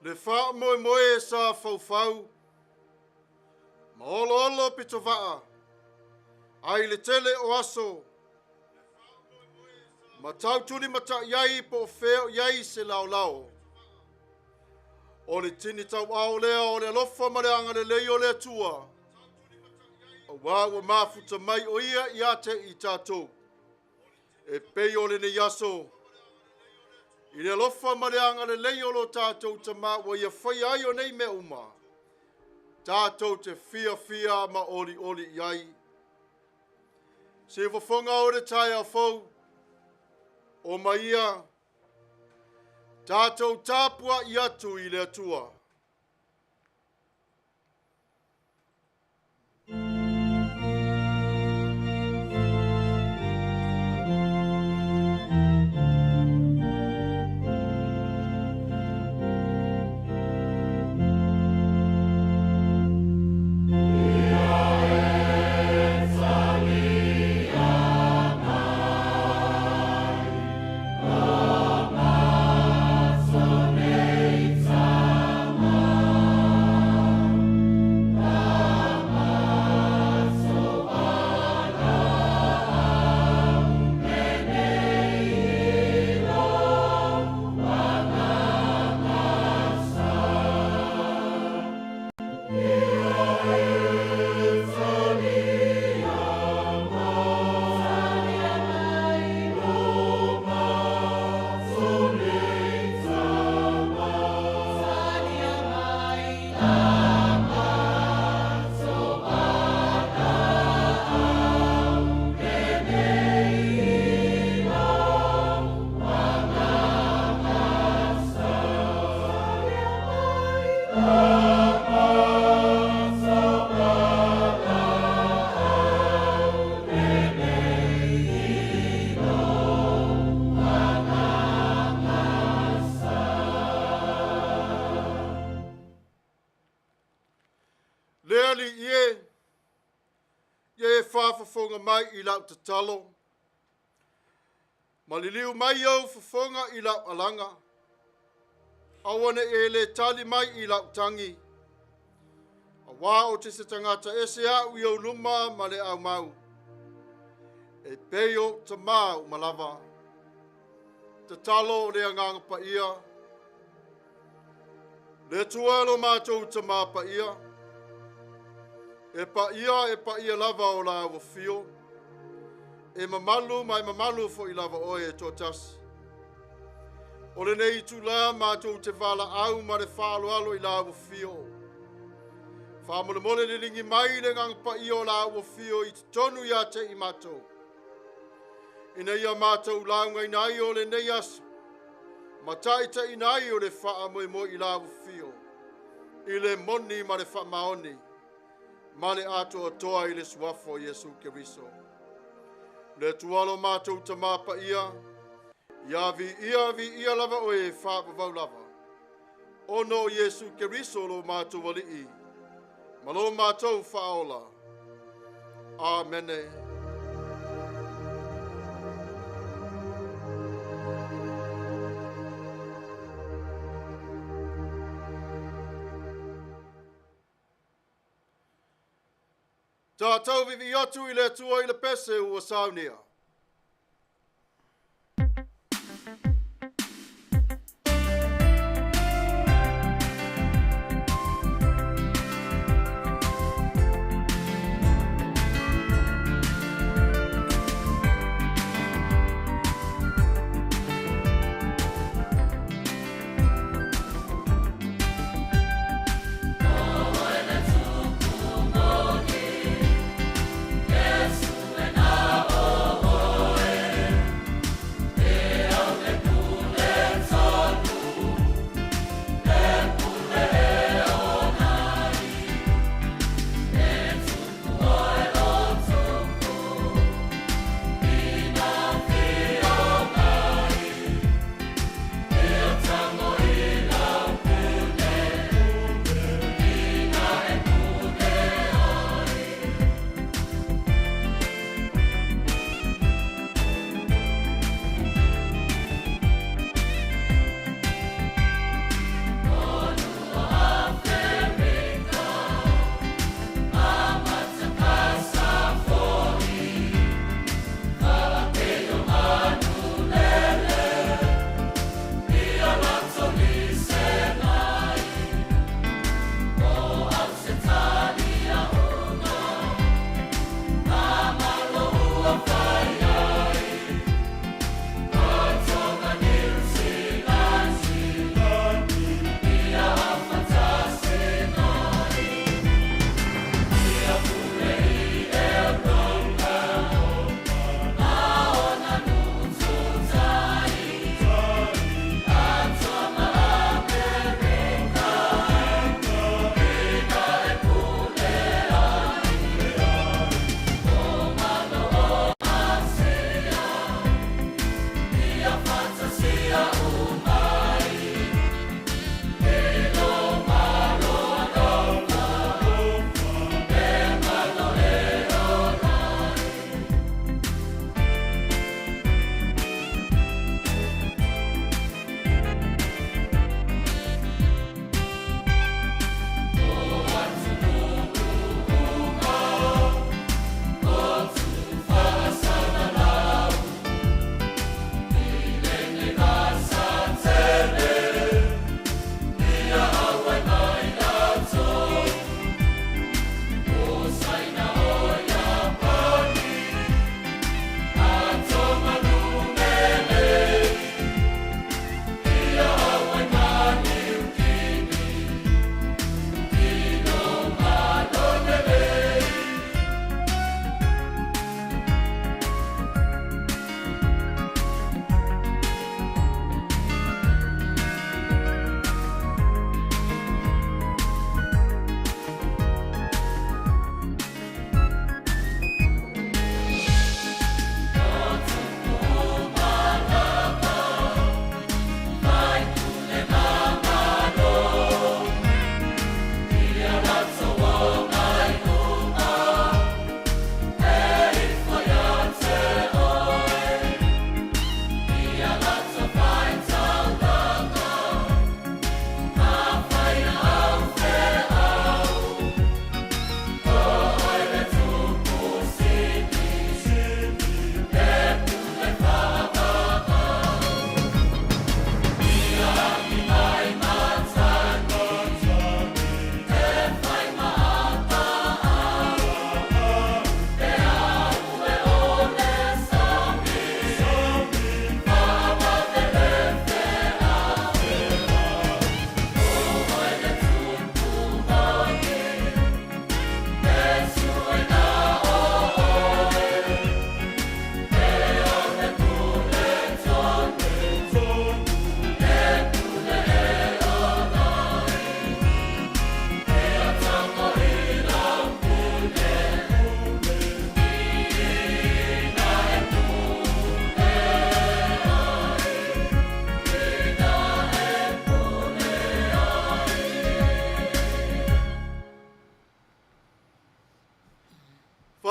Le faamoemoe sa faufau ma oloolo pitovaa ai le tele o aso ma tautulimatai ai po o fea o i ai se laolao. O le tini tauao lea o le alofa ma le agalelei o le Atua, auā ua mafuta mai o ia ia te i tatou, e pei o lenei aso, i le alofa ma le agalelei o lo tatou Tamā ua ia faia ai o nei mea uma, tatou te fiafia ma olioli i ai. Siufofoga o le taeao fou, o maia tatou tapuai atu i le Atua. Le Alii e, ia e faafofoga mai i lau tatalo, ma liliu mai ou fofoga i lau alaga, aua ne i e le tali mai i lau tagi, auā o te se tagata ese au i ou luma ma le aumau, e pei o ou tamā uma lava. Tatalo o le Agaga Paia. Le Atua lo matou Tamā Paia, e paia e paia lava o la afio, e mamalu ma e mamalu foi lava oe e toatasi. O lenei itulā matou te valaau ma le faaaloalo i la afio. Faamolemole liligi mai le Agaga Paia o la afio i totonu ia te i matou, ina ia matou laugaina ai o lenei aso, ma taitaiina ai o le faamoemoe i la afio, i le moni ma le faamaoni, ma le atoatoa i le suafa o Iesu Keriso. Le Atua lo matou Tamā Paia, ia viia viia lava oe e faavavau lava, ona o Iesu Keriso lo matou Alii, ma lo matou Faaola. Amene. Tatou viivii atu i le Atua i le pese ua saunia.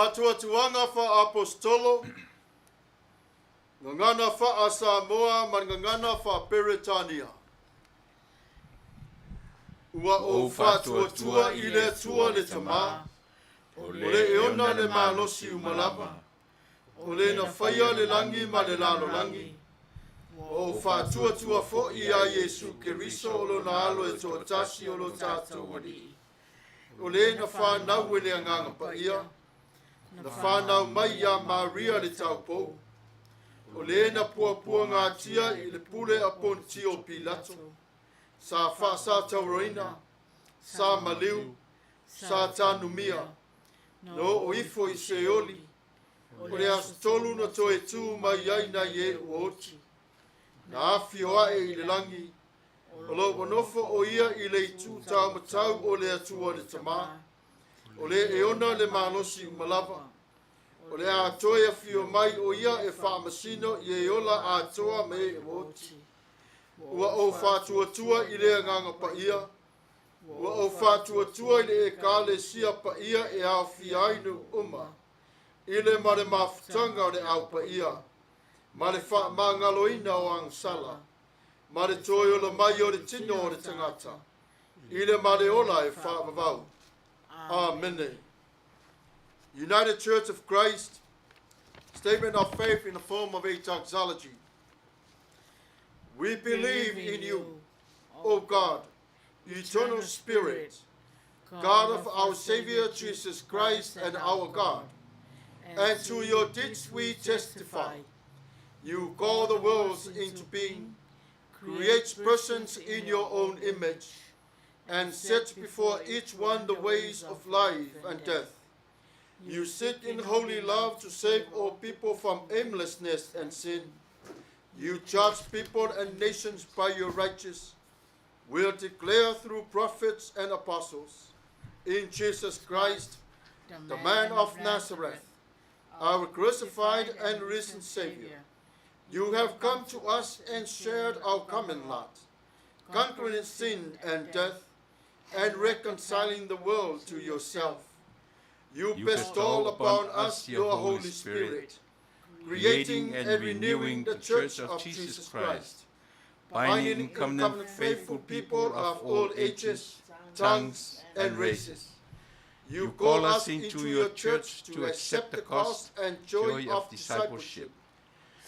Fa'atuatuaga fa'aaposetolo, gagana fa'asamoa ma le gagana fa'aperetania. Ua ou fa'atuatua i le Atua le Tamā, o le e ona le malosi uma lava, o le na faia le lagi ma le lalolagi. Ua ou fa'atuatua fo'i iā Iesu Keriso o lona Alo e to'atasi o lo tatou Alii, o le na fanau e le Agaga Paia, na fanau mai iā Maria le taupou, o le na puapuagatia i le pule a Ponitio Pilato, sa fa'asatauaina, sa maliu, sa tanumia, na oo ifo i Seoli, o le aso tolu na toe tū mai ai nai e ua oti, na afio a'e i le lagi, o lo ua nofo o ia i le itu taumatau o le Atua le Tamā, o le e ona le malosi uma lava, o le a toe afio mai o ia e faamasino i e ola atoa ma e ua oti. Ua ou faatuatua i le Agaga Paia, ua ou faatuatua i le Ekalesia paia e aofia ai nuu uma, i le ma le mafutaga o le Au Paia, ma le faamagaloina o agasala, ma le toe ola mai o le tino o le tagata, i le ma le ola e faavavau. Amene. United Church of Christ, statement of faith in the form of a doxology. We believe in you, O God, eternal Spirit, God of our Savior Jesus Christ and our God, and to your deeds we testify. You call the worlds into being, create persons in your own image, and set before each one the ways of life and death. You seek in holy love to save all people from aimlessness and sin. You judge people and nations by your righteous will declare through prophets and apostles. In Jesus Christ, the man of Nazareth, our crucified and risen Savior, you have come to us and shared our common lot, conquering sin and death, and reconciling the world to yourself. You bestow upon us your Holy Spirit, creating and renewing the Church of Jesus Christ, binding in covenant faithful people of all ages, tongues, and races. You call us into your church to accept the cost and joy of discipleship,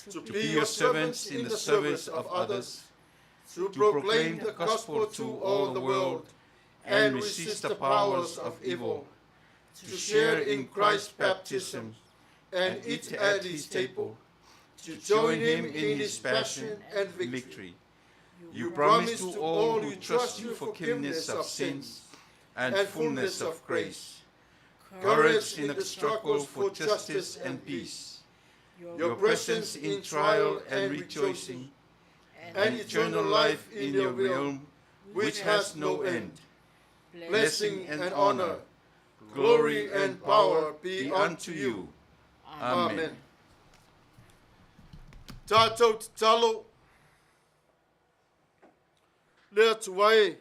to be your servants in the service of others, to proclaim the gospel to all the world and resist the powers of evil, to share in Christ's baptism and eat at his table, to join him in his passion and victory. You promise to all who trust you forgiveness of sins and fullness of grace, courage in the struggle for justice and peace, your presence in trial and rejoicing, and eternal life in your realm, which has no end. Blessing and honor, glory and power be unto you. Amen. Tatou tatalo. Le Atua e,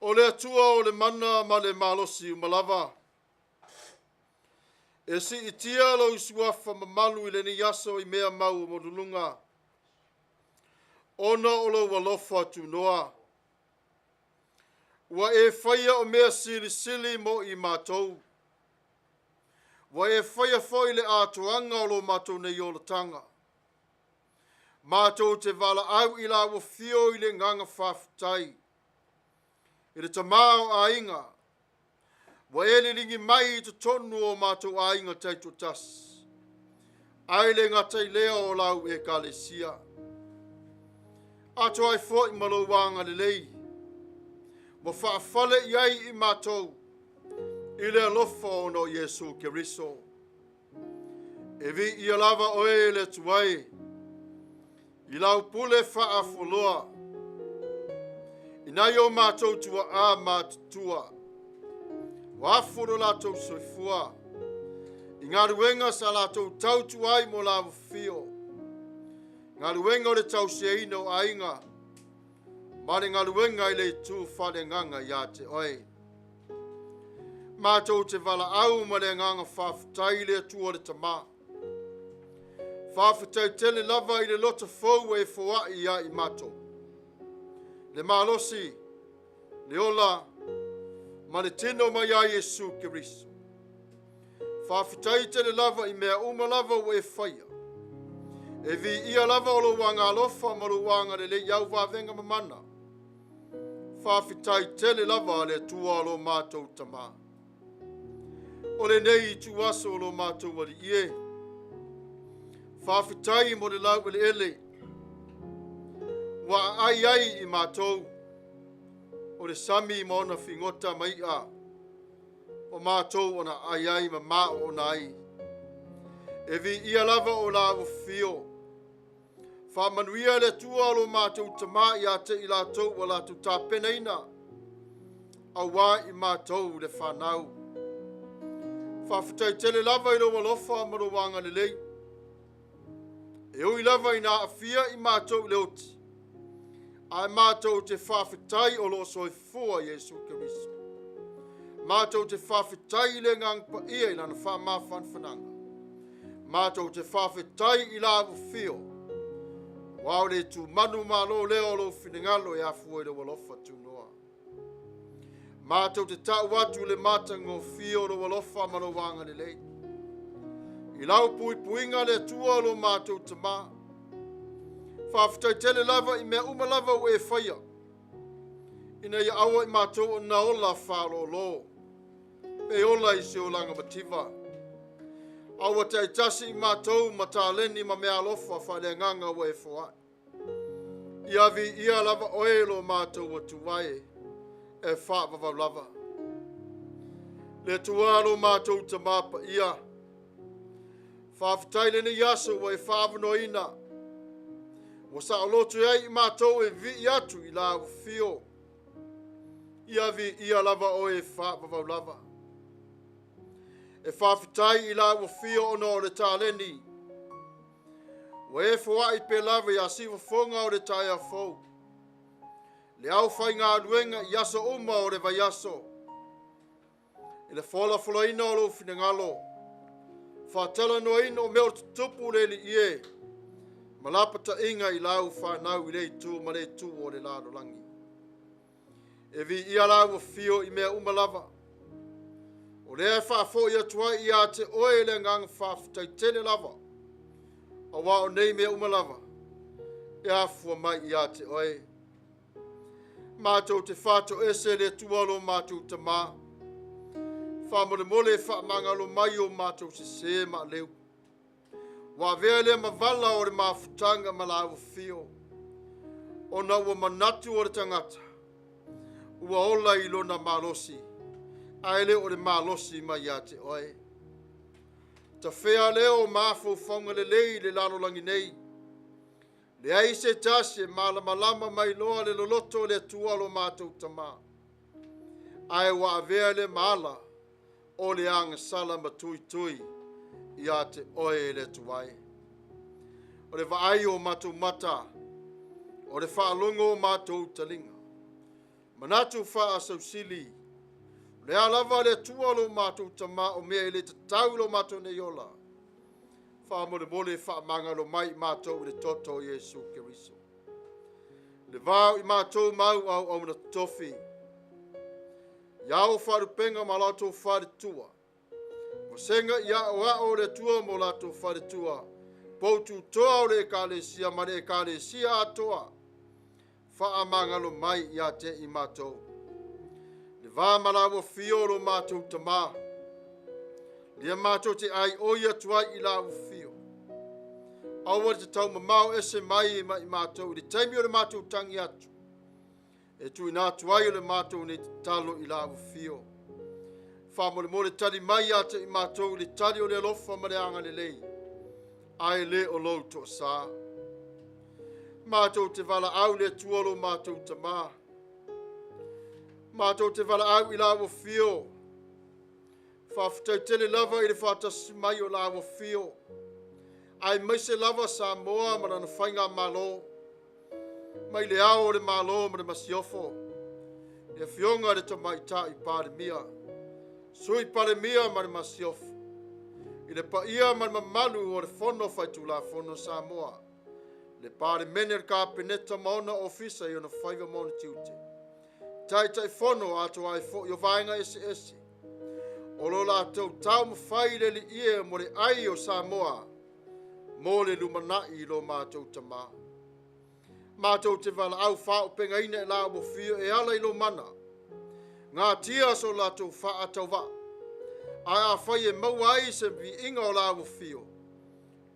o le Atua o le mana ma le malosi uma lava. E siitia lou suafa mamalu i lenei aso i mea mau o moluluga, ona o lou alofa tunoa. Ua e faia o mea silisili mo i matou. Ua e faia foi le atoaga o lo matou nei olataga. Matou te valaau i lau afio i le agaga faafetai. I le Tamā o aiga, ua e liligi mai i totonu o matou aiga taitoatasi. Ae le gata i lea o lau Ekalesia. Atoa ai foi ma lou agalelei. Ua faafale i ai i matou i le alofa ona o Iesu Keriso. E viia lava oe le Atua e, i lau pule faafualoa, i nai o matou tuaa matutua, ua afu lo latou soifua, i galuega sa latou tautu ai mo lau afio, galuega o le tausiaina o aiga, ma le galuega i le itu faaleagaga ia te oe. Matou te valaau ma le agaga faafetai i le Atua le Tama. Faafetai tele lava i le loto fou ua e foai ia i matou. Le malosi, le ola, ma le tino mai ia Iesu Keriso. Faafetai tele lava i mea uma lava ua e faia. E viia lava o lou agalofa ma lou agalelei i au vavega mamana. Faafetai tele lava le Atua o lo matou Tama. O lenei ituaso o lo matou alii e. Faafetai mo le laueleele ua aai ai i matou o le sami ma ona figota ma i'a o matou ona aai ai ma maoona ai. E viia lava o la afifio. Faamanuia le Atua o lo matou Tama ia te i latou ua latou tapenaina auā i matou le fanau. Faafetai tele lava i lou alofa ma lou agalelei. E ui lava ina aafia i matou i le oti, ae matou te faafetai o lo o soifua Iesu Keriso. Matou te faafetai i le agaga paia i lana faamafanafanaga. Matou te faafetai i la afifio. Aua o le tumanu malo lea o lou finagalo e afua i lou alofa tunoa. Matou te tau atu le matagofie o lou alofa ma lou agalelei. I lau puipuiga le Atua o lo matou Tama. Faafetai tele lava i mea uma lava ua e faia. Ina ia aua i matou ona ola faaoloolo. Pe ola i se olaga mativa. Aua taitasi i matou ma taleni ma mea alofa faaleagaga ua e foai. Ia viia lava oe lo matou Atua e, e faavavau lava. Le Atua lo matou Tama paia. Faafetai lenei aso ua e faavanoaina. Ua saoloto ai i matou e vii atu i la afifio. Ia viia lava oe e faavavau lava. E faafetai i la afifio ona o le taleni. Ua e foai pe lava ia sifofoga o le taeao fou. Le au faigaluega i aso uma o le vaiaso. I le folafolaina o lou finagalo. Faatalanoaina o mea o tutupu le alii e. Ma lapataiga i lau fanau i le itu ma le itu o le lalolagi. E viia la afifio i mea uma lava. O lea e faafoi atu ai ia te oe le agaga faafetai tele lava. Auā o nei mea uma lava e afua mai ia te oe. Matou te faatoese le Atua lo matou Tama. Faamolemole e faamagalo mai o matou sesē ma aleu. Ua avea lea mavala o le mafutaga ma la afifio. Ona ua manatu o le tagata ua ola i lona malosi, ae le o le malosi mai ia te oe. Tafea lea o mafaufauga lelei i le lalolagi nei. Leai se tasi e malamalama mai loa le loloto o le Atua lo matou Tama. Ae ua avea le maala o le agasala ma tuitui ia te oe le Atua e. O le vaai o matou mata, o le faalogo o matou taliga. Manatu faasausili, o le a lava le Atua lo matou Tama o mea e le tatau i lo matou nei ola. Faamolemole e faamagalo mai i matou i le toto o Iesu Keriso. Le vao i matou mau au auauna totofi. Ia o faalupega ma latou faletua. Vasega i aoao o le Atua mo latou faletua. Poututoa o le ekalesia ma le ekalesia atoa. Faamagalo mai ia te i matou. Le va ma la afifio o lo matou Tama. Lea matou te ai oi atu ai i la afifio. Aua te taumamao ese mai ma i matou i le taimi o le matou tangi atu. E tuuina atu ai o le matou nei tatalo i la afifio. Faamolemole tali mai ia te i matou i le tali o le alofa ma le agalelei. Ae le o lou toasā. Matou te valaau le Atua lo matou Tama. Matou te valaau i la afifio. Faafetai tele lava i le faatasi mai o la afifio. Aemaise lava Samoa ma lana faigamalo. Mai le ao o le Malo ma le Masiofo. Le afioga i le Tamaitai Palemia. Sui Palemia ma le Masiofo, i le paia ma le mamalu o le Fono Faitulafono Samoa, le Palemene, le Kapeneta ma ona ofisa i ona faiva ma ona tiute, Taitaifono atoa ai foi o vaega eseese, o lo latou taumafai i le alii e mo le ai o Samoa, mo le lumanai i lo matou tamā. Matou te valaau faaopegaina e la ua fio e ala i lo mana, ngā tia so latou faatauvaa, ae afai e maua ai se viiga o la ua fio,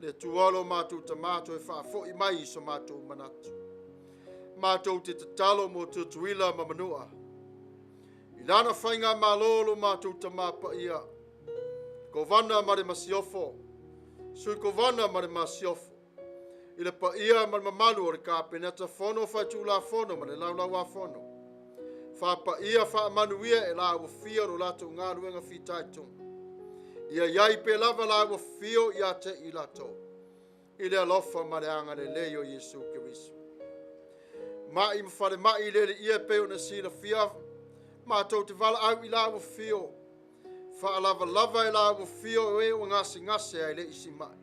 le tualo matou tamā toe faafoi mai i so matou manatu. Matou te tatalo mo Tutuila ma Manua, i lana faiga malo lo matou tamā paia, Kovana ma le Masiofo, Sui Kovana ma le Masiofo, i le paia ma le mamalu o le Kapeneta Fono Faitulafono ma le Laulau-a-Fono, faapaia faamanuia e la ua fia lo latou galuega fitaituga. Ia iai pe lava la ua fio ia te i latou, i le alofa ma le agalelei o Iesu Keriso. Mai ma fale mai i le ia pe o na silafia, matou te valaau i la ua fio, faalava e la ua fio e o gasegase ai le isi mai.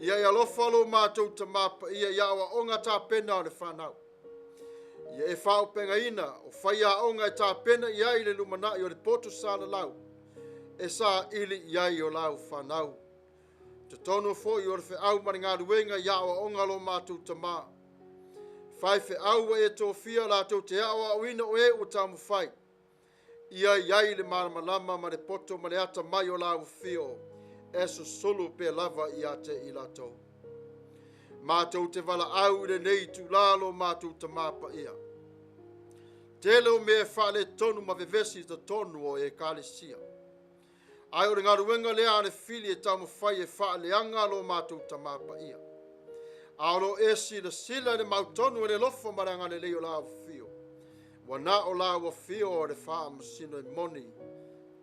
Ia e alofa lo matou tamā paia ia aoaoga tapena o le whanau. Ia e whaopengaina o whaiaonga e tapena i ai le lumanai o le poto salalau, e sa ili i ai o lau whanau. Te tono foi o le wheau ma le ngaluenga ia aoaoga lo matou tamā. Whai wheau e tōfia latou te aoaoina o e ua taumafai. Ia iai le malamalama ma le poto ma le ata mai o lau fio, e susulu pe lava ia te i latou. Mātou te valaau i lenei itulā lo matou tamā paia. Tele o mea whaale tonu ma vevesi i tonu o ekalesia. Ai o le ngaluenga lea a le fili e taumafai e faaleaga lo matou tamā paia. A o lo e silasila i le mautonu e le alofa ma le agalelei o la fio. Ua na o la ua fio o le faamasino e moni,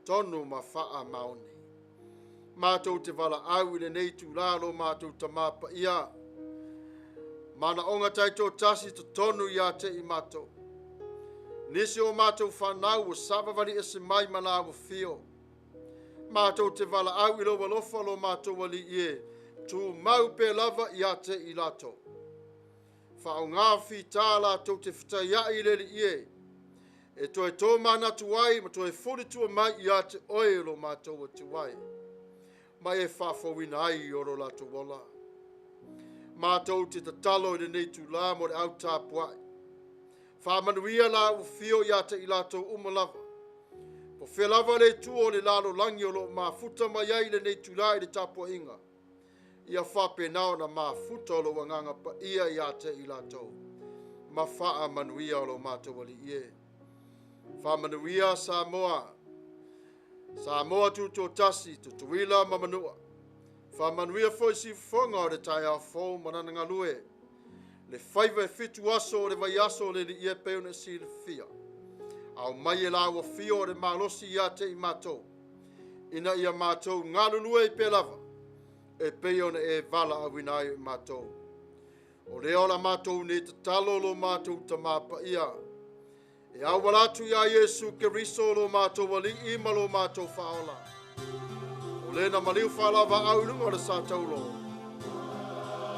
tonu ma faamaoni. Matou te valaau i lenei itulā lo matou tamā paia. Manaoga taitoatasi totonu ia te i matou. Nisi o matou whanau o savavali ese mai ma la ua fio. Matou te valaau i lo alofa lo matou alii e, tu mau pe lava ia te i latou. Whaongā whitā latou te whitaiai i le alii e, e toe tō manatu ai ma toe furitua mai ia te oe lo matou atu ai. Mai e whaafawina ai o lo latou ola. Mātou te tatalo i lenei tūlā mo le au tāpuai. Whaamanuia la ua fio ia te i latou uma lava. Po whea lava le tu o le lalo langi o lo mafuta mai ai lenei tūlā i le tapuaiga. Ia whāpenao na mafuta o lo wanganga pa ia ia te i latou. Ma whaamanuia o lo mātou ali ie. Whaamanuia Samoa. Samoa tūtōtasi, Tutuila ma Manua. Whaamanuia foi sifufoga o le taeao fou ma lana galue. Le faiva e fitu aso o le vaiaso o le alii e pei ona silafia. Ao mai e la ua fio o le malosi ia te i matou. Ina ia matou galulue i pe lava, e pei ona e valaauina ai i matou. O lea o la matou nei tatalo lo matou tamā paia. E auala atu ia Iesu Keriso lo matou alii ma lo matou faaola. O lena maliu faalavaau i luga o le sataulo.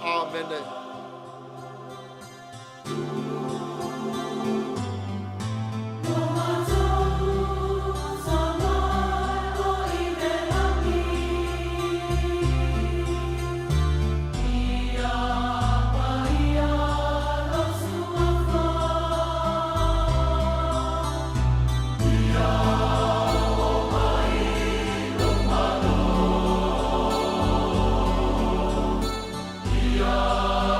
Amene. Yeah.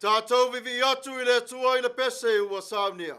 Tatou vivii atu i le Atua i le pese ua saunia.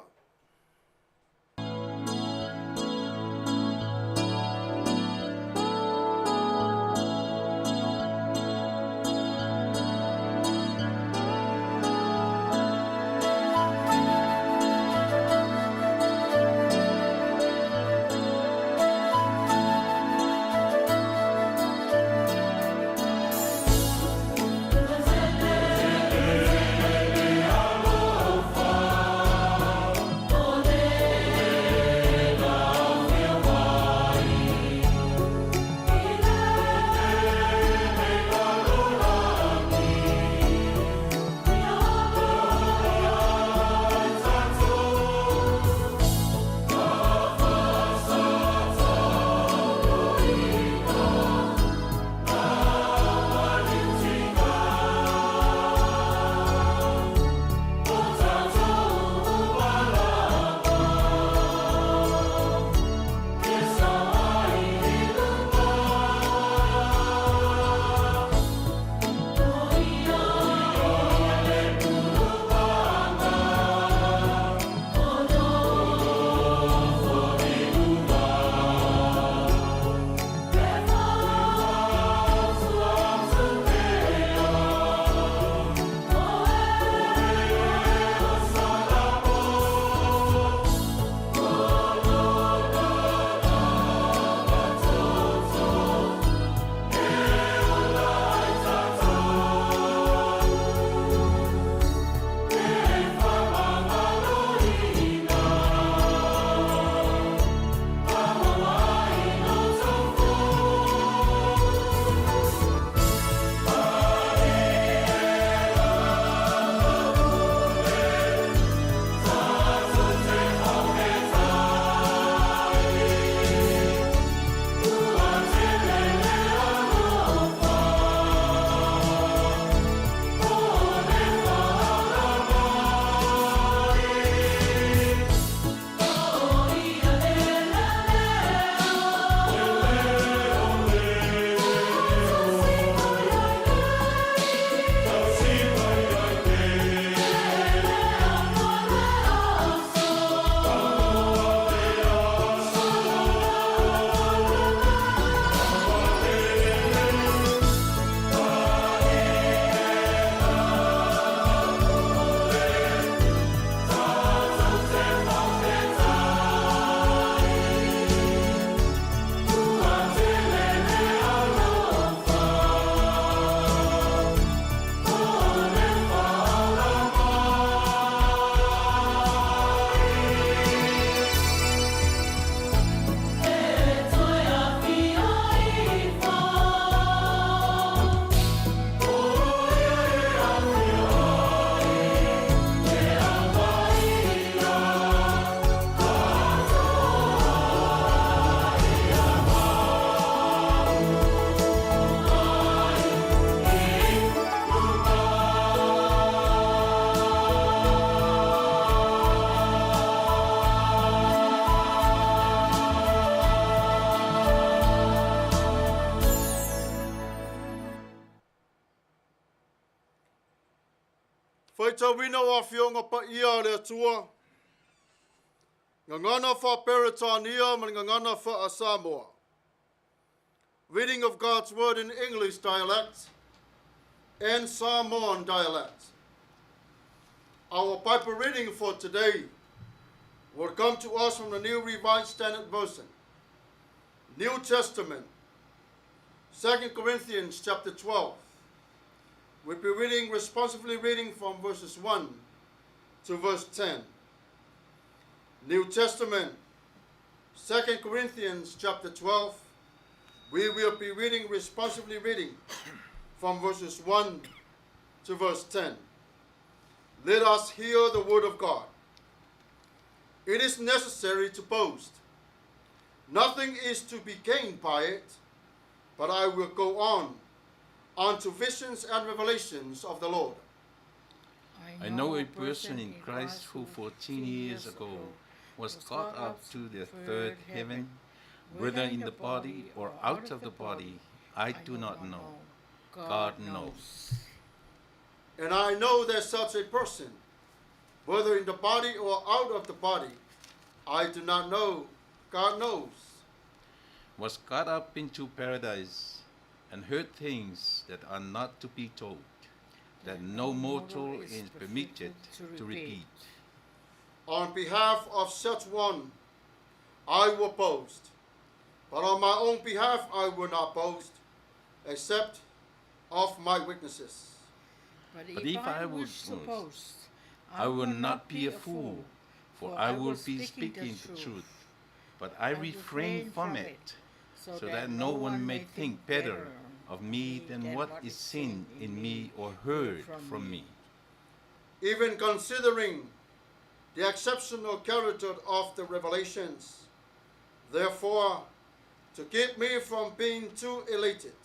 Faitauina o Afioga Paia a le Atua, Gagana faa-Peretania ma le Gagana faa-Samoa. Reading of God's Word in English dialect and Samoan dialect. Our Bible reading for today will come to us from the New Revised Standard Version, New Testament, 2 Corinthians chapter 12. We'll be reading, responsively reading from verses 1 to verse 10. New Testament, 2 Corinthians chapter 12. We will be reading, responsively reading from verses 1 to verse 10. Let us hear the word of God. It is necessary to boast. Nothing is to be gained by it, but I will go on unto visions and revelations of the Lord. I know a person in Christ who 14 years ago was caught up to the third heaven, whether in the body or out of the body, I do not know. God knows. And I know that such a person, whether in the body or out of the body, I do not know, God knows. Was caught up into paradise and heard things that are not to be told, that no mortal is permitted to repeat. On behalf of such one, I will boast, but on my own behalf I will not boast, except of my weaknesses. But if I would wish to boast, boast, I will not be a fool, for I will be speaking the truth. But I refrain from it, so that no one may think better of me than what is seen in me or heard from me. Even considering the exceptional character of the revelations. Therefore, to keep me from being too elated,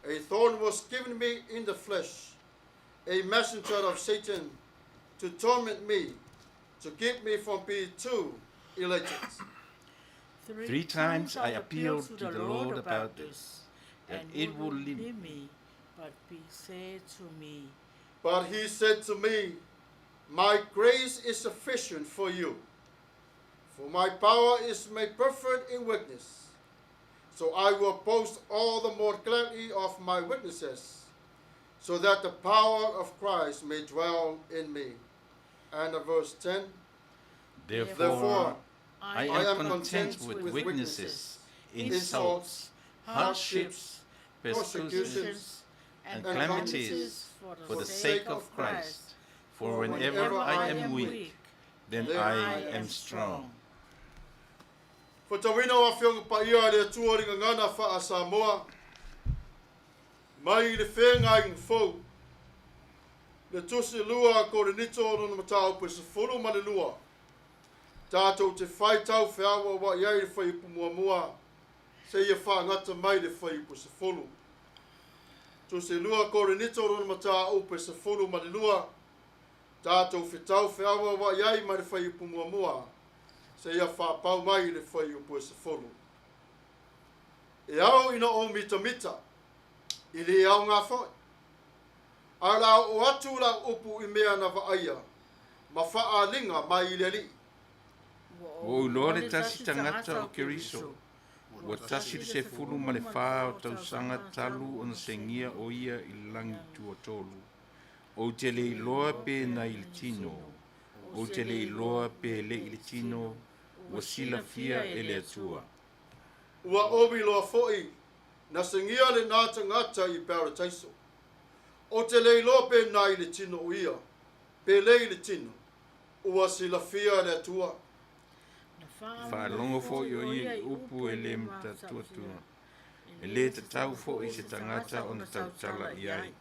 a thorn was given me in the flesh, a messenger of Satan to torment me, to keep me from being too elated. 3 times I appealed to the Lord about this, that and it would leave leave me, but he said to me, But he said to me, My grace is sufficient for you, for my power is made perfect in weakness. So I will boast all the more gladly of my weaknesses, so that the power of Christ may dwell in me. And verse 10. Therefore, I I am am content content with with weaknesses, insults, insults, hardships, persecutions, persecutions, and and calamities for the sake of Christ. For whenever I am weak, then I am strong. Faitauina o Afioga Paia a le Atua i le gagana faa-Samoa, mai i le Feagaiga Fou, le Tusi lua a Korinito lona mataupu e 12, tatou te faitau feauaua'i ai le fuaiupu muamua, seia faagata mai le fuaiupu 10. Tusi lua Korinito lona mataupu e 12, tatou fetau feauaua'i ai mai le fuaiupu muamua, seia faapau mai le fuaiupu e 10. E ao ina ou mitamita, i le aoga foi. Ae o le a oo atu lau upu i mea na vaaia, ma faaaliga mai i le Alii. Ua ou iloa le tasi tagata o Keriso, ua 14 o tausaga talu ona segia o ia i le lagi tuatolu. Ou te le iloa pe na i le tino, ou te le iloa pe le i le tino, ua silafia e le Atua. Ua ou iloa foi, na segia lenā tagata i parataiso. Ou te le iloa pe na i le tino o ia, pe le i le tino, ua silafia e le Atua. Faalogo foi o ia i upu e le matatuatua, e lē tatau foi i se tagata ona tautala i ai.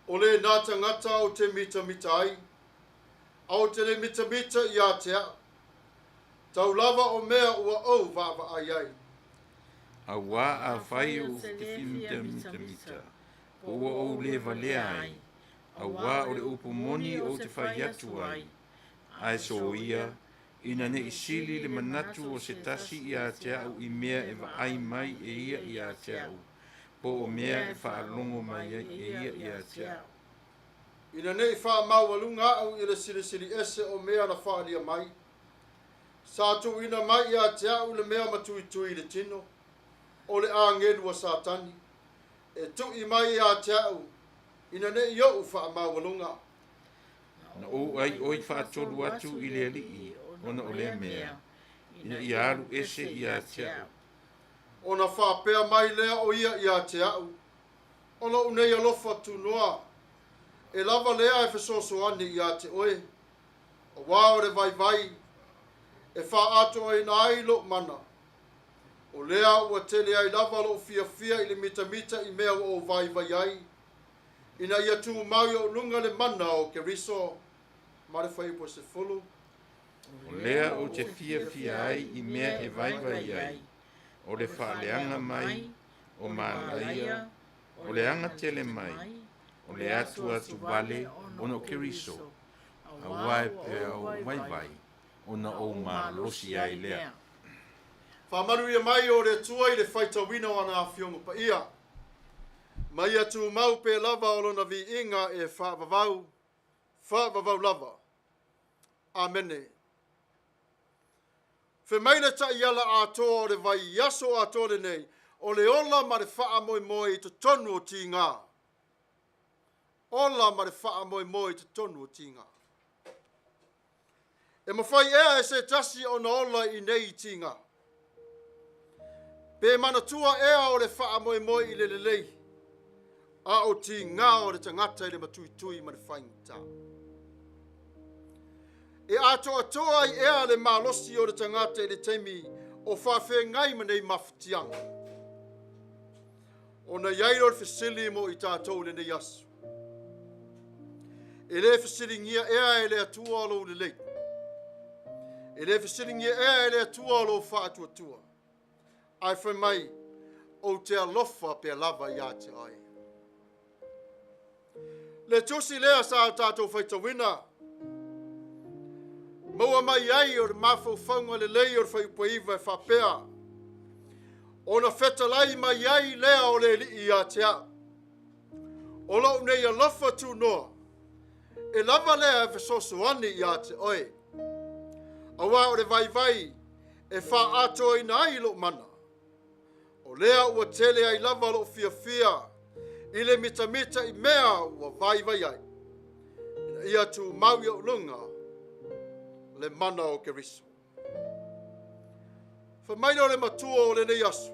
O lenā tagata ou te mitamita ai, ae ou te le mitamita ia te au. Tau lava o mea ua ou vaavaai ai. Auā afai ou te mitamitamita, po ua ou lē valea ai, auā o le upu moni ou te fai atu ai, ae soia, ina neʻi sili le manatu o se tasi iā te a'u i mea e vaai mai e ia iā te a'u, po o mea e faalogo mai ai e ia iā te a'u. Ina neʻi faamaualuga a'u i le silisili ese o mea na faaalia mai. Sa tuuina mai ia te a'u le mea matuitui i le tino, o le agelu a Satani, e tuʻi mai ia te a'u, ina neʻi oʻu faamaualuga. Na ou aioi faatolu atu i le Alii ona o lea mea, ina ia alu ese iā te a'u. Ona faapea mai lea o ia ia te a'u, o loʻu nei alofa tunoa, e lava lea e fesoasoani ia te oe, auā o le vaivai, e faaatoaina ai loʻu mana. O lea ua tele ai lava loʻu fiafia i le mitamita i mea ua ou vaivai ai, ina ia tumau i ou luga le mana o Keriso, ma le fuaiupu e 10. O lea ou te fiafia ai i mea e vaivai ai, o le faaleaga mai, o malaia, o le agatele mai, o le atuatuvale ona o Keriso, auā e pei o vaivai, ona ou malosi ai lea. Faamanuia mai o le Atua i le faitauina o ana Afioga Paia. Ma ia tumau pea lava o lona viiga e faavavau, faavavau lava. Amene. Fai mai le taiala atoa o le vaiaso atoa lenei, o le ola ma le faamoemoe i totonu o tiga. Ola ma le faamoemoe i totonu o tiga. E mafai ea e se tasi ona ola i nei tiga. Pe manatua ea o le faamoemoe i le lelei, a o tiga o le tagata i le matuitui ma le faigata. E atoatoa ai ea le malosi o le tagata i le taimi o faafeagai ma nei mafatiaga. Ona i ai lea o le fesili mo i tatou i lenei aso. E le fesiligia ea e le Atua lou lelei. E le fesiligia ea e le Atua lou faatuatua. Ae fai mai, ou te alofa pea lava ia te oe. Le tusi lea sa tatou faitauina, maua mai ai o le mafaufauga lelei o le fuaiupu 9 e faapea, ona fetalai mai ai lea o le Alii ia te au, o lou nei alofa tunoa, e lava lea e fesoasoani ia te oe, auā o le vaivai e faaatoaina ai lou mana, o lea ua tele ai lava lou fiafia i le mitamita i mea ua vaivai ai, ina ia tumau i ou luga le mana o Keriso. Fai mai lea o le matua o lenei aso,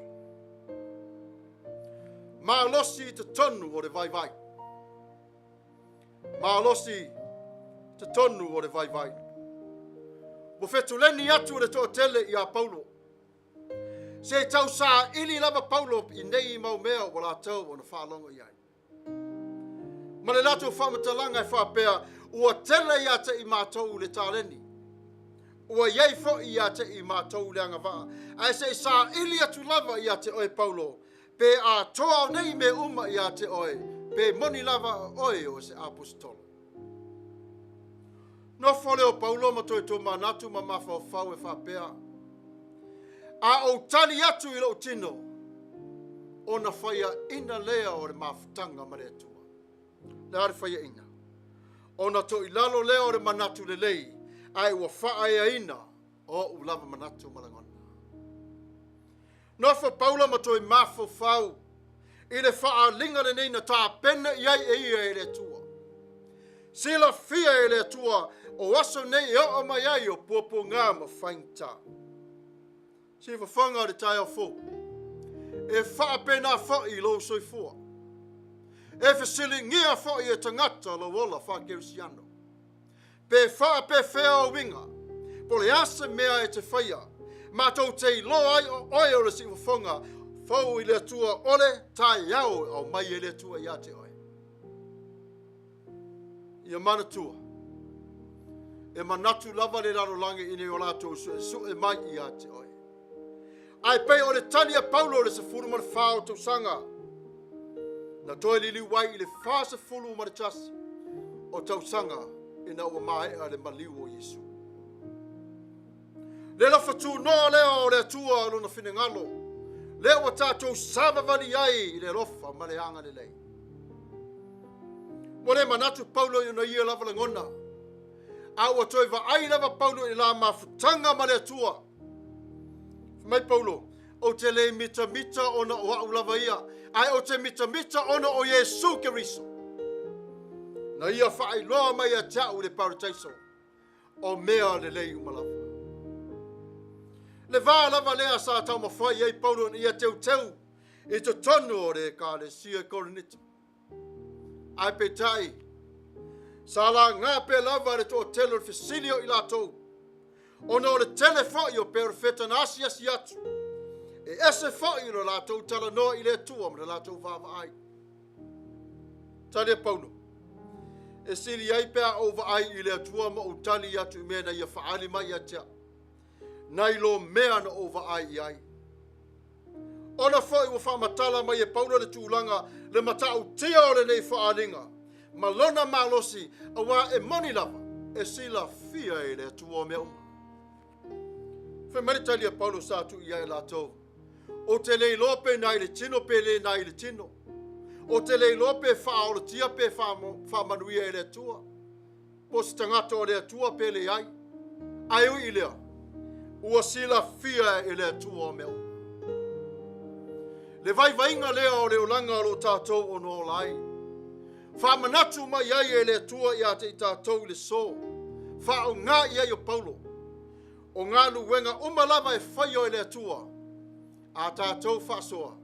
malosi i totonu o le vaivai. Malosi i totonu o le vaivai. Ua fetuleni atu le toatele ia Paulo. Se i tausaili lava Paulo i nei mau mea ua latou ona faalogo i ai. Ma le latou faamatalaga e faapea, ua tele ia te i matou le taleni, ua i ai foi ia te i matou le agavaa, ae se i saili atu lava ia te oe Paulo, pe atoa o nei mea uma ia te oe, pe moni lava o oe o se aposetolo. Nofo lea o Paulo ma toe tomanatu ma mafaufau e faapea, a ou tali atu i lou tino, ona faiaina lea o le mafutaga ma le Atua. Le a le faiaina? Ona toilalo lea o le manatu lelei, ae ua faaeaina o ou lava manatu ma lagona. Nofo Paulo ma toe mafaufau i le faaaliga lenei na tapena i ai e ia e le Atua. Silafia e le Atua o aso nei e oo mai ai o puapuaga ma faigata. Siufofoga o le taeao fou, e faapena foi i lou soifua. E fesiligia foi e tagata lou ola faakerisiano. Pe faapefea o uiga, po o le a se mea e te faia, matou te iloa ai o oe o le siufofoga fou i le Atua o le taeao e aumai e le Atua ia te oe. Ia manatua, e manatu lava le lalolagi i nei o latou suesue mai ia te oe. Ae pei o le tali a Paulo i le 14 o tausaga, na toe liliu ai i le 41 o tausaga ina ua maea le maliu o Iesu. Le alofa tunoa lea o le Atua o lona finagalo, lea ua tatou savavali ai i le alofa ma le agalelei. Ua le manatu Paulo i ona ia lava lagona, a ua toe vaai lava Paulo i la mafutaga ma le Atua. Fai mai Paulo, ou te le mitamita ona o au lava ia, ae ou te mitamita ona o Iesu Keriso. Na ia faailoa mai ia te au i le parataiso, o mea lelei uma lava. Le vā lava lea sa taumafai ai Paulo ina ia teuteu i totonu o le Ekalesia i Korinito. Ae peitai, sa laga pea lava le toatele o le fesili o i latou, ona o le tele foi o perofeta na asiasi atu, e ese foi lo latou talanoa i le Atua ma le latou vaavaai. Tali a Paulo, e sili ai pe a ou vaai i le Atua ma ou tali atu i mea na ia faaali mai ia te au, nai lo mea na ou vaai i ai. Ona foi ua faamatala mai e Paulo le tulaga le matautia o lenei faaaliga ma lona malosi, auā e moni lava e silafia e le Atua o mea uma. Fai mai le tali a Paulo sa tuu ia i latou, ou te le iloa pe na i le tino pe le na i le tino. Ou te le iloa pe faaolatia pe faamanuia e le Atua, po o se tagata o le Atua pe leai. Ae ui i lea, ua silafia e le Atua o mea uma. Le vaivaiga lea o le olaga o lo o tatou ono ola ai. Faamanatu mai ai e le Atua ia te i tatou i le so, faaaoga i ai o Paulo. O galuega uma lava e faia e le Atua, a tatou faasoa,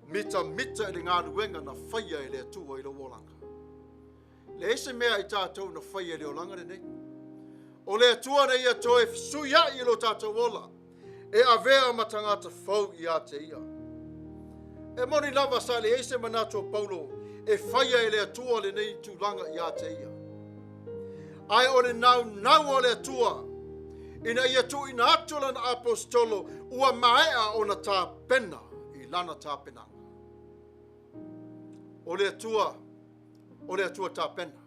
mitamita i le galuega na faia e le Atua i lou olaga. Leai se mea i tatou na faia i le olaga lenei. O le Atua na ia toe fesuiai i lo tatou ola, e avea ma tagata fou ia te ia. E moni lava sa leai se manatu o Paulo e faia e le Atua lenei tulaga ia te ia. Ae o le naunau o le Atua ina ia tuuina atu lana aposetolo ua maea ona tapena i lana tapenaga. O le Atua, o le Atua tapena.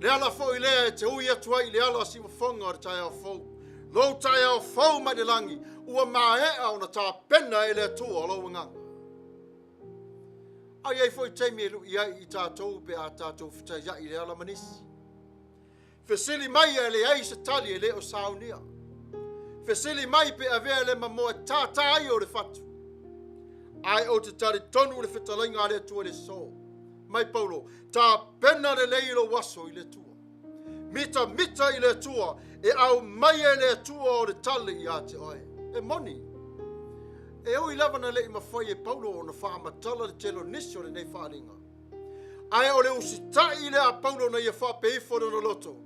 Le ala foi lea e te ui atu ai i le ala o siufofoga o le taeao fou. Lou taeao fou mai le lagi, ua maea ona tapena e le Atua lou agaga. A i ai foi taimi e lui ai i tatou pe a tatou fetaiai i le ala ma nisi. Fesili mai e leai se tali e le o saunia. Fesili mai pe avea le mamoe tātā ai o le fatu. Ae ou te talitonu i le fetalaiga a le Atua i le so. Mai Paulo, tapena lelei lou aso i le Atua. Mitamita i le Atua, e aumai e le Atua o le tali ia te oe. E moni. E ui lava na le i mafai e Paulo ona faamatala le tele o nisi o lenei faaaliga. Ae o le usitai lea a Paulo na ia faapea ifo lona loto,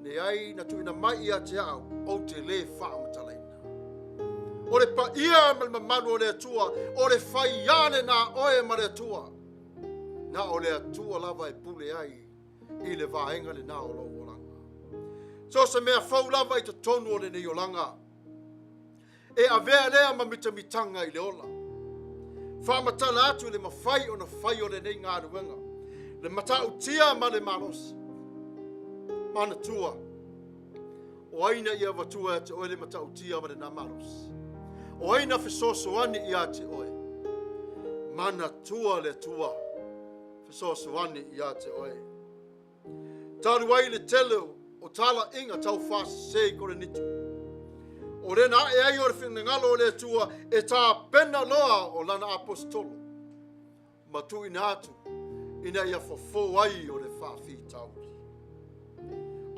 leai na tuuina mai ia te au, ou te lē faamatalaina. O le paia ma le mamalu o le Atua, o le faiā lenā oe ma le Atua. Na o le Atua lava e pule ai i le vaega lenā o lou olaga. So se mea fou lava i totonu o lenei olaga, E avea lea ma mitamitaga i le ola. Faamatala atu i le mafai ona fai o lenei galuega, le matautia ma le malosi. Manatua, o ai na ia avatua ia te oe le matautia ma lena malosi? O ai na fesoasoani ia te oe? Manatua le Atua, fesoasoani ia te oe. Talu ai le tele o talaiga tau faasese i Korinito. O lena ae ai o le finagalo o le Atua e tapena loa o lana aposetolo ma tuuina atu ina ia fofo ai o le faafitauli.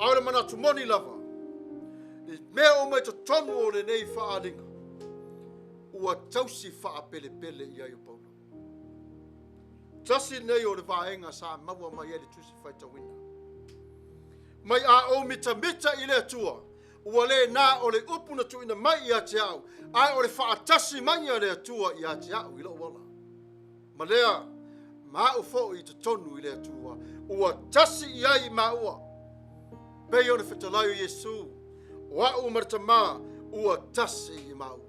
A o le manatu moni lava, i mea uma i totonu o lenei faaaliga, ua tausi faapelepele i ai o Paulo. Tasi lenei o le vaega sa maua mai ai le tusi faitauina. Mai a ou mitamita i le Atua, ua le na o le upu na tuuina mai ia te au, ae o le faatasi mai a le Atua ia te au i lou ola. Ma lea, ma au foi i totonu i le Atua, ua tasi i ai i maua. Pei o le fetalai o Iesu, o au ma le Tamā, ua tasi i maua.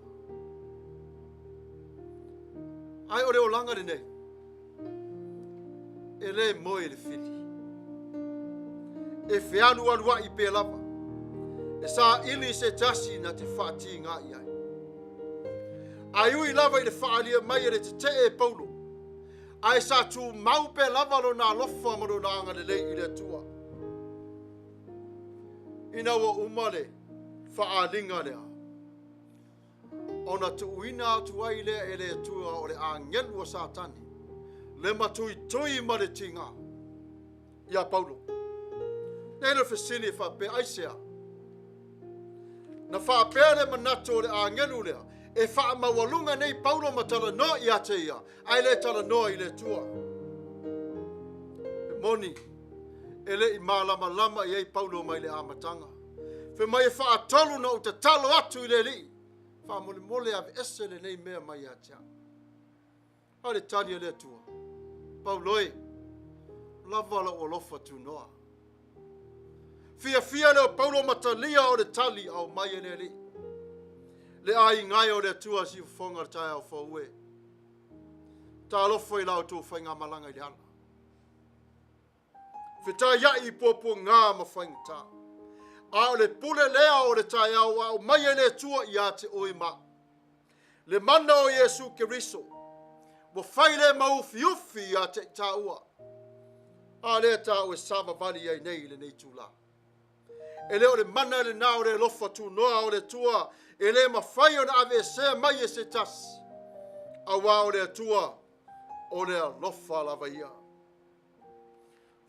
Ae o le olaga lenei, e le moe i le fili. E fealualuai pea lava, e saili se tasi na te faatigā i ai. Ae ui lava i le faaalia mai e le tetee e Paulo, ae sa tumau pea lava lona alofa ma lona agalelei i le Atua. Ina ua uma le faaaliga lea, ona tuuina atu ai lea e le Atua o le agelu o Satani, le matuitui ma le tigā ia Paulo. Nei le fesili e faapea, aisea? Na faapea le manatu o le agelu lea, e faamaualuga nei Paulo ma talanoa ia te ia, ae le talanoa i le Atua. E moni, e le i malamalama i ai Paulo mai le amataga. Fai mai e faatolu na ou tatalo atu i le Alii, faamolemole aveese lenei mea mai ia te au. A o le tali a le Atua, Paulo e, lava lou alofa tunoa. Fiafia le o Paulo ma talia o le tali ao mai e le Alii. Le aiga e o le Atua siufofoga o le taeao fou e. Talofa i la outou faigamalaga i le ala. Fetaiai i puapuaga ma faigata. A o le pule lea o le taeao ua aumai e le Atua ia te oe ma le mana o Iesu Keriso. Ua fai lea ma ufiufi ia te i tāua. A lea tāua e savavali ai nei i lenei itulā. E le o le mana lenā o le alofa tunoa o le Atua e le mafai ona aveesea mai e se tasi, auā o le Atua o le alofa lava ia.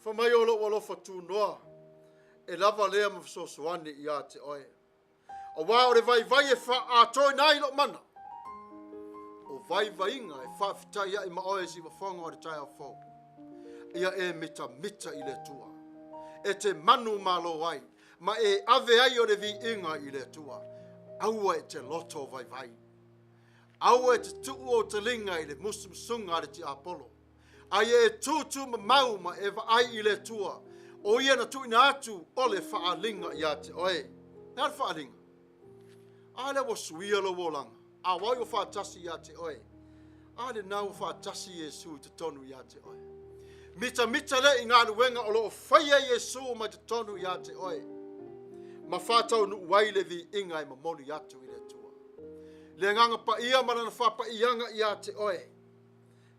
Fai mai o lou alofa tunoa e lava lea ma fesoasoani ia te oe. Auā o le vaivai e faaatoina ai lou mana, o vaivaiga e faafetai ai ma oe siufofoga o le taeao fou. Ia e mitamita i le Atua, e te manu malo ai, ma e ave ai o le viiga i le Atua. Aua e te loto vaivai. Aua e te tuu ou taliga i le musumusuga a le tiapolo. A ia e tūtūmamau ma e vaai i le Atua, o ia na tuuina atu o le faaaliga ia te oe. Le a le faaaliga? A lea ua suia lou olaga, a o ai ua faatasi ia te oe? A lenā ua faatasi Iesu i totonu ia te oe. Mitamita lea i galuega o lo o faia Iesu mai totonu ia te oe, ma faataunuu ai le viiga e momoli atu i le Atua. Le Agaga Paia ma lana faapaiaga ia te oe.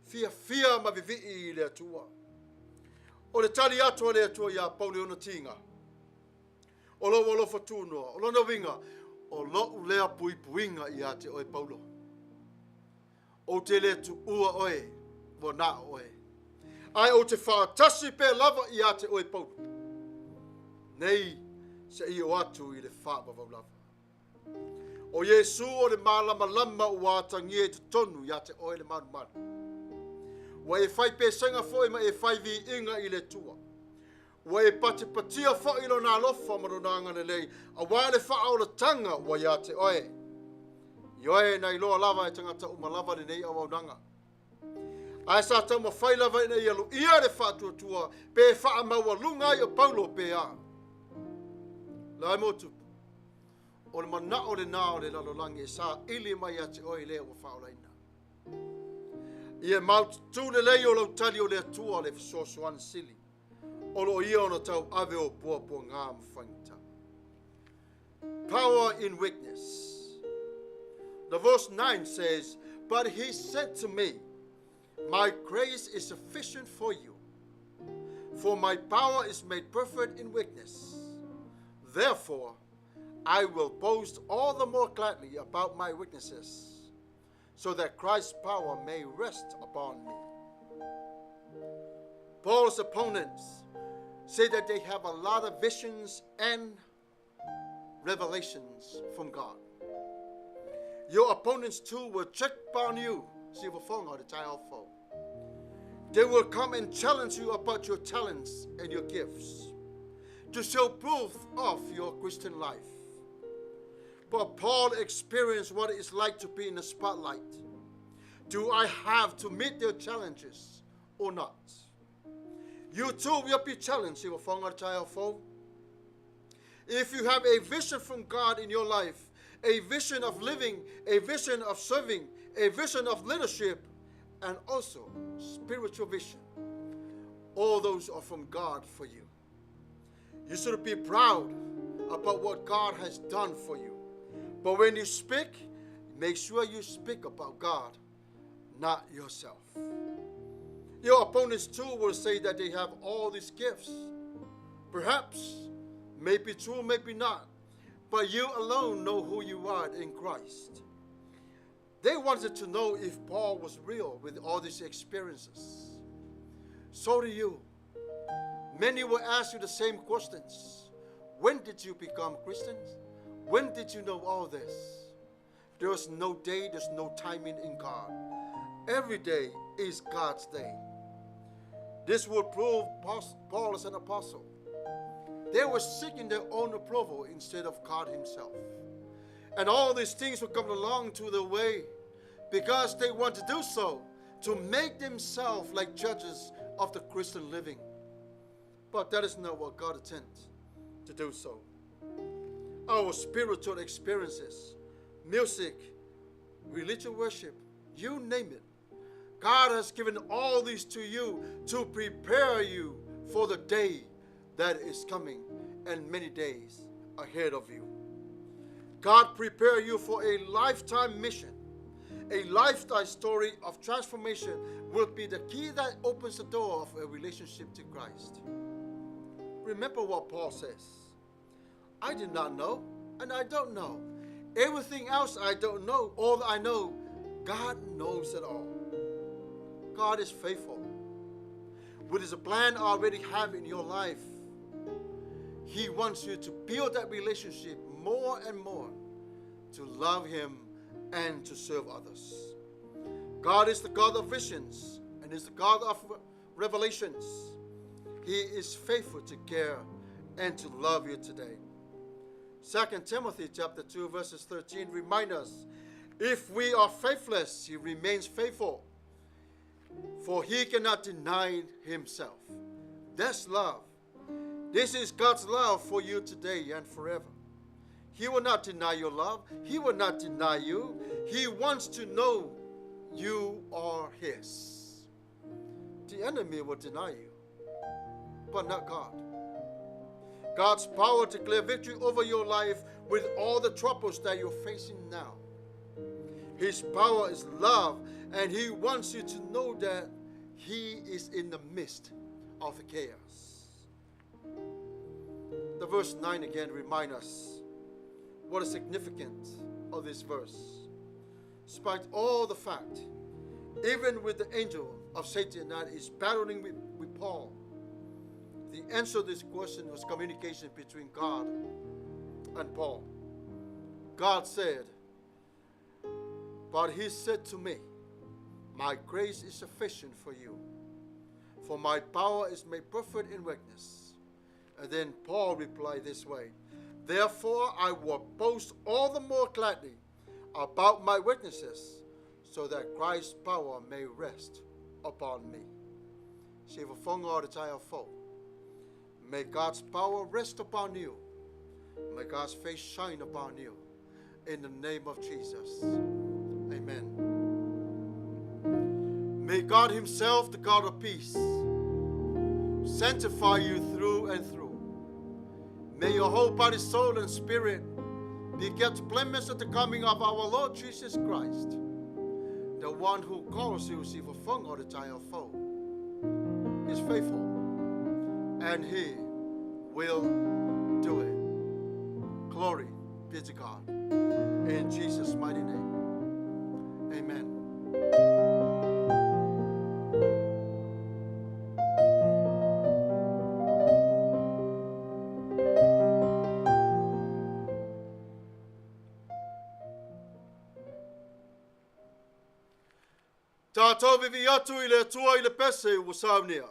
Fiafia ma vivii i le Atua. O le tali atu a le Atua iā Paulo i ona tiga, o lou alofa tunoa, o lona uiga, o lou lea puipuiga ia te oe Paulo. Ou te le tuua oe, ua na o oe. Ae ou te faatasi pea lava ia te oe Paulo. Nei seia oo atu i le faavavau lava. O Iesu o le malamalama ua atagia i totonu ia te oe le malumalu. Ua e fai pesega foi ma e fai viiga i le Atua. Ua e patipatia foi lona alofa ma lona agalelei, auā le faaolataga ua ia te oe. Ioe, na iloa lava e tagata uma lava lenei auaunaga. Ae sa taumafai lava ina ia luia le faatuatua pe faamaualuga ai o Paulo pe a. Lae mo tupu, o le manao lenā o le lalolagi e saili mai ia te oe lea ua faaolaina. Ia maututū lelei o lau tali o le Atua le fesoasoani sili. O lo o ia ona tauave o puapuaga ma faigata. Power in weakness. The verse 9 says, "But he said to me, My grace is sufficient for you, for my power is made perfect in weakness. Therefore, I will boast all the more gladly about my weaknesses, so that Christ's power may rest upon me." Paul's opponents say that they have a lot of visions and revelations from God. Your opponents too will check upon you. They will come and challenge you about your talents and your gifts to show proof of your Christian life. But Paul experienced what it is like to be in the spotlight. Do I have to meet their challenges or not? You too will be challenged. If you have a vision from God in your life, a vision of living, a vision of serving, a vision of leadership, and also spiritual vision, all those are from God for you. You should be proud about what God has done for you. But when you speak, make sure you speak about God, not yourself. Your opponents too will say that they have all these gifts. Perhaps, maybe true, maybe not. But you alone know who you are in Christ. They wanted to know if Paul was real with all these experiences. So do you. Many will ask you the same questions. When did you become Christians? When did you know all this? There's no day, there's no timing in God. Every day is God's day. This will prove Paul as an apostle. They were seeking their own approval instead of God himself. And all these things will come along to their way because they want to do so, to make themselves like judges of the Christian living. But that is not what God intends to do so. Our spiritual experiences, music, religious worship, you name it. God has given all these to you to prepare you for the day that is coming and many days ahead of you. God prepare you for a lifetime mission A lifestyle story of transformation will be the key that opens the door of a relationship to Christ. Remember what Paul says I did not know, and I don't know. Everything else I don't know, all that I know, God knows it all. God is faithful. With his plan already have in your life, he wants you to build that relationship more and more, to love him and to serve others. God is the God of visions and is the God of revelations. He is faithful to care and to love you today. 2 Timothy chapter 2 verses 13 remind us, if we are faithless, he remains faithful, for he cannot deny himself. That's love. This is God's love for you today and forever. He will not deny your love. He will not deny you. He wants to know you are his. The enemy will deny you, but not God. God's power to declare victory over your life with all the troubles that you're facing now. His power is love, and he wants you to know that he is in the midst of the chaos. The verse 9 again reminds us what is significant of this verse. Despite all the fact, even with the angel of Satan that is battling with Paul, the answer to this question was communication between God and Paul. God said, but he said to me, my grace is sufficient for you, for my power is made perfect in weakness. And then Paul replied this way, therefore I will boast all the more gladly about my weaknesses, so that Christ's power may rest upon me. May God's power rest upon you. May God's face shine upon you. In the name of Jesus. Amen. May God himself, the God of peace, sanctify you through and through. May your whole body, soul, and spirit be kept blameless at the coming of our Lord Jesus Christ. The one who calls you, is faithful, and he will do it. Glory be to God. In Jesus' mighty name. Amen. Tātou vivi atu i le Atua i le pese ua saunia.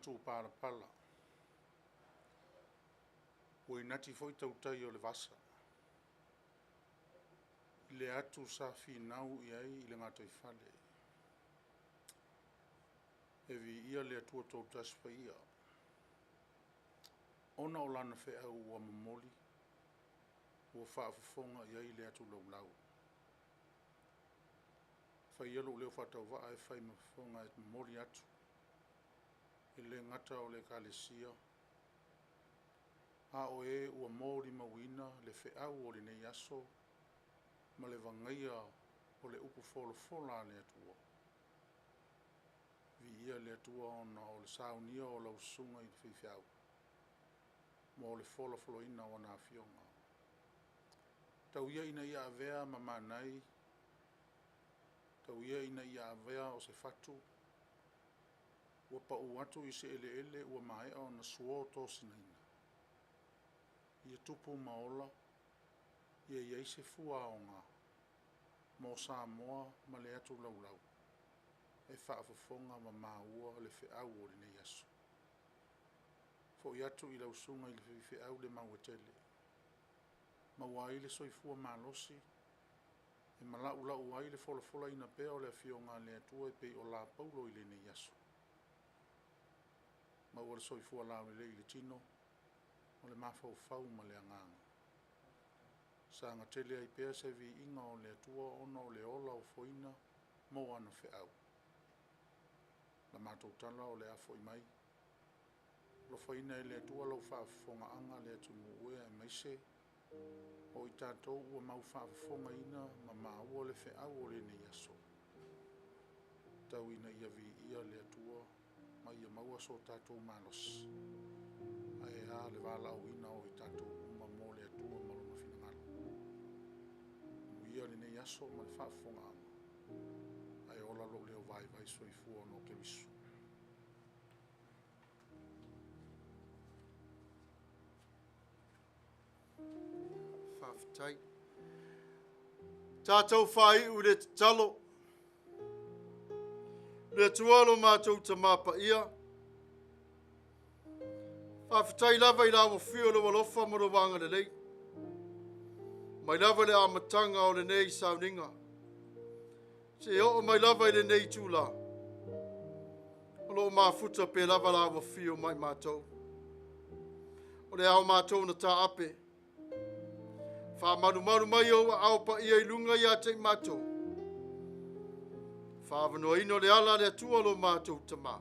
Matupalapala, ua inati foi tautai o le vasa, i le atu sa finau i ai i le gataifale. E viia le Atua Toatasi Paia, ona o Lana feau ua momoli, ua faafofoga i ai le atu laulau. Fai ia lou leo faatauvaa e fai ma fofoga e momoli atu, e le gata o le Ekalesia, a o e ua molimauina le feau o lenei aso ma le vagaia o le upu folafola a le Atua. Viia le Atua ona o le saunia o lau susuga i le faifeau mo le folafolaina o ana afioga. Tau ia ina ia avea ma manai, tau ia ina ia avea o se fatu ua pau atu i se eleele ua maea ona suo tosinaina, ia tupu ma ola, ia i ai se fua aoga mo Samoa ma le atu laulau e faafofoga ma maua le feau o lenei aso. Foi atu i lau susuga i le faifeau le mau e tele, maua ai le soifua malosi e malaulau ai le folafolaina pea o le Afioga a le Atua e pei o lapaulo i lenei aso. Maua le soifua laulelei i le tino, o le mafaufau ma le agaga. Saga tele ai pea se viiga o le Atua ona o le ola ofoina mo ana feau. O le matou tala o le a foi mai. Alofaina e le Atua lau faafofogaaga le atunuu e aemaise o i tatou ua mau faafofogaina ma maua le feau o lenei aso. Tau ina ia viia le Atua ma ia maua so tatou malosi. Ae a le valaauina o i tatou uma mo le Atua ma lona finagalo. Manuia lenei aso ma le faafofogaaga, ae ola lou leo vaivai soifua ona o Keriso. Faafetai. Tatou faaiu i le tatalo. Le Atua lo matou Tamā Paia, faafetai lava i la afio o lou alofa ma lou agalelei. Mai lava i le amataga o lenei sauniga, seia oo mai lava i lenei itula, o lo o mafuta pea lava la afio mai matou. O le ao matou na taape, faamalumalu mai ou aao paia i luga ia te i matou, faavanoaina o le ala a le Atua lo matou Tamā.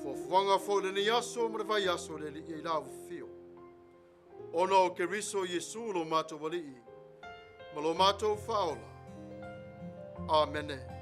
Fuafuaga foi o lenei aso ma le vaiaso le Alii i la afio. Ona o Keriso Iesu lo matou Alii ma lo matou Faaola. Amene.